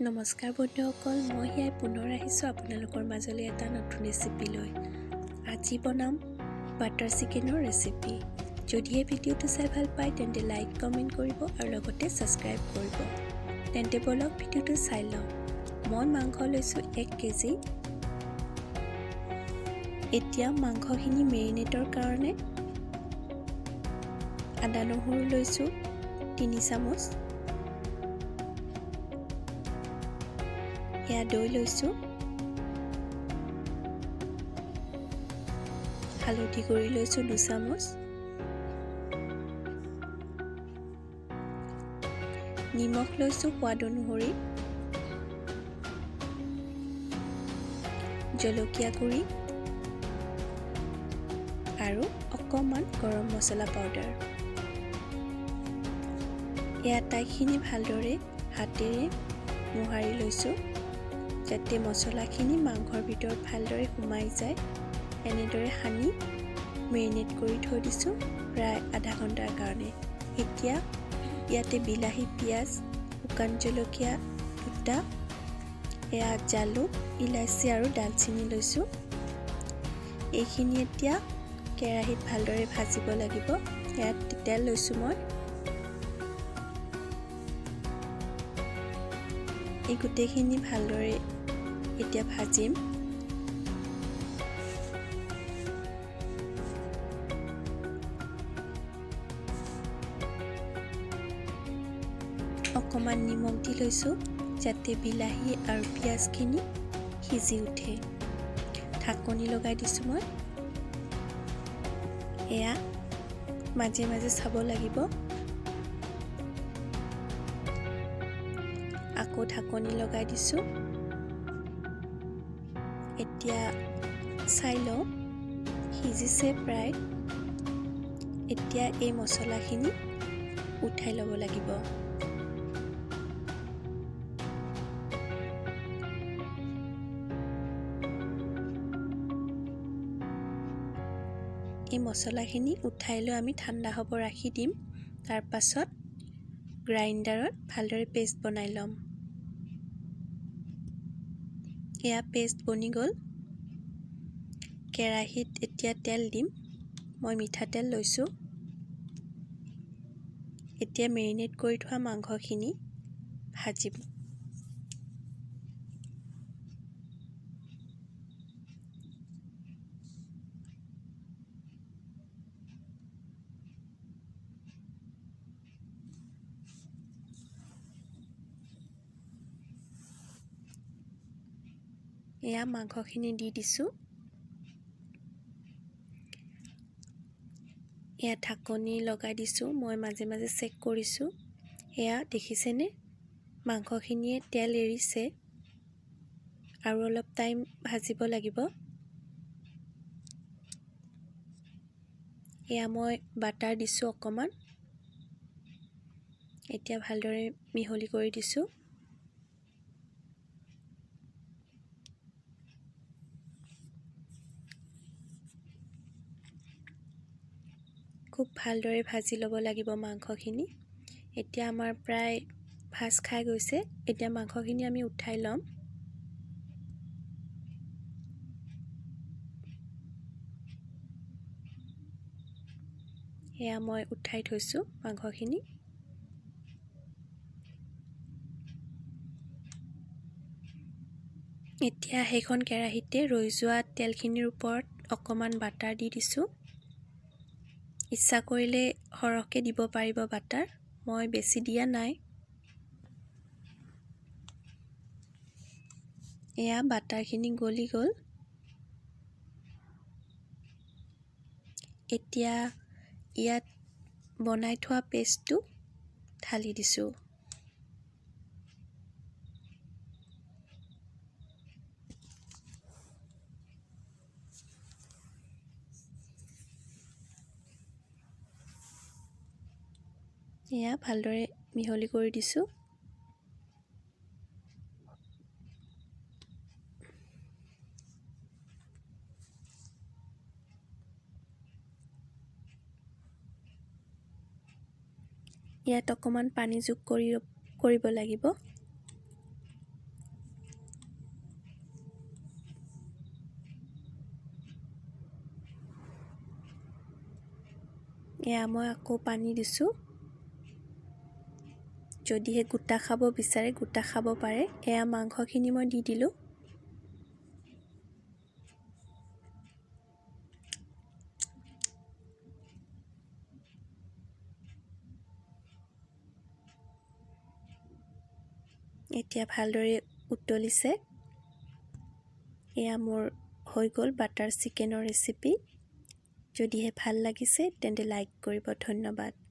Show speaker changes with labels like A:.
A: নমস্কাৰ বন্ধুসকল, মই হিয়াই পুনৰ আহিছোঁ আপোনালোকৰ মাজলৈ এটা নতুন ৰেচিপি লৈ। আজি বনাম বাটাৰ চিকেনৰ ৰেচিপি। যদিহে ভিডিঅ'টো চাই ভাল পায় তেন্তে লাইক, কমেণ্ট কৰিব আৰু লগতে ছাবস্ক্ৰাইব কৰিব। তেন্তে ব'লক ভিডিঅ'টো চাই লওঁ। মই মাংস লৈছোঁ 1 কেজি। এতিয়া মাংসখিনি মেৰিনেটৰ কাৰণে আদা নহৰু লৈছোঁ 3 চামুচ। এয়া দৈ লৈছোঁ, হালধি গুড়ি লৈছোঁ 2 চামুচ, নিমখ লৈছোঁ সোৱাদ অনুসৰি, জলকীয়া গুড়ি আৰু অকণমান গৰম মছলা পাউডাৰ। এই আটাইখিনি ভালদৰে হাতেৰে মোহাৰি লৈছোঁ যাতে মছলাখিনি মাংসৰ ভিতৰত ভালদৰে সোমাই যায়। এনেদৰে সানি মেৰিনেট কৰি থৈ দিছোঁ প্ৰায় আধা ঘণ্টাৰ কাৰণে। এতিয়া ইয়াতে বিলাহী, পিঁয়াজ, শুকান জলকীয়া 2টা, এয়া জালুক, ইলাচি আৰু ডালচেনি লৈছোঁ। এইখিনি এতিয়া কেৰাহীত ভালদৰে ভাজিব লাগিব। ইয়াত তেল লৈছোঁ মই। এই গোটেইখিনি ভালদৰে এতিয়া ভাজিম। অকণমান নিমখ দি লৈছোঁ যাতে বিলাহী আৰু পিঁয়াজখিনি সিজি উঠে। ঢাকনি লগাই দিছোঁ মই। এয়া মাজে মাজে চাব লাগিব। আকৌ ঢাকনি লগাই দিছোঁ। এতিয়া চাই লওঁ, সিজিছে প্ৰায়। এতিয়া এই মছলাখিনি উঠাই ল'ব লাগিব। এই মছলাখিনি উঠাই লৈ আমি ঠাণ্ডা হ'ব ৰাখি দিম। তাৰ পাছত গ্ৰাইণ্ডাৰত ভালদৰে পেষ্ট বনাই ল'ম। এয়া পেষ্ট বনি গ'ল। কেৰাহীত এতিয়া তেল দিম। মই মিঠাতেল লৈছোঁ। এতিয়া মেৰিনেট কৰি থোৱা মাংসখিনি ভাজিম। এয়া মাংসখিনি দি দিছোঁ। এয়া ঢাকনি লগাই দিছোঁ। মই মাজে মাজে চেক কৰিছোঁ। এয়া দেখিছেনে, মাংসখিনিয়ে তেল এৰিছে। আৰু অলপ টাইম ভাজিব লাগিব। এয়া মই বাটাৰ দিছোঁ অকণমান। এতিয়া ভালদৰে মিহলি কৰি দিছোঁ। খুব ভালদৰে ভাজি ল'ব লাগিব মাংসখিনি। এতিয়া আমাৰ প্ৰায় ভাজ খাই গৈছে। এতিয়া মাংসখিনি আমি উঠাই ল'ম। এয়া মই উঠাই থৈছোঁ মাংসখিনি। এতিয়া সেইখন কেৰাহীতে ৰৈ যোৱা তেলখিনিৰ ওপৰত অকণমান বাটাৰ দি দিছোঁ। ইচ্ছা কৰিলে সৰহকৈ দিব পাৰিব বাটাৰ, মই বেছি দিয়া নাই। এয়া বাটাৰখিনি গলি গ'ল। এতিয়া ইয়াত বনাই থোৱা পেষ্টটো ঢালি দিছোঁ। এয়া ভালদৰে মিহলি কৰি দিছোঁ। ইয়াত অকণমান পানী যোগ কৰিব লাগিব। এয়া মই আকৌ পানী দিছোঁ। যদিহে গোটা খাব বিচাৰে, গোটা খাব পাৰে। এয়া মাংসখিনি মই দি দিলোঁ। এতিয়া ভালদৰে উতলিছে। এয়া মোৰ হৈ গ'ল বাটাৰ চিকেনৰ ৰেচিপি। যদিহে ভাল লাগিছে, তেন্তে লাইক কৰিব। ধন্যবাদ।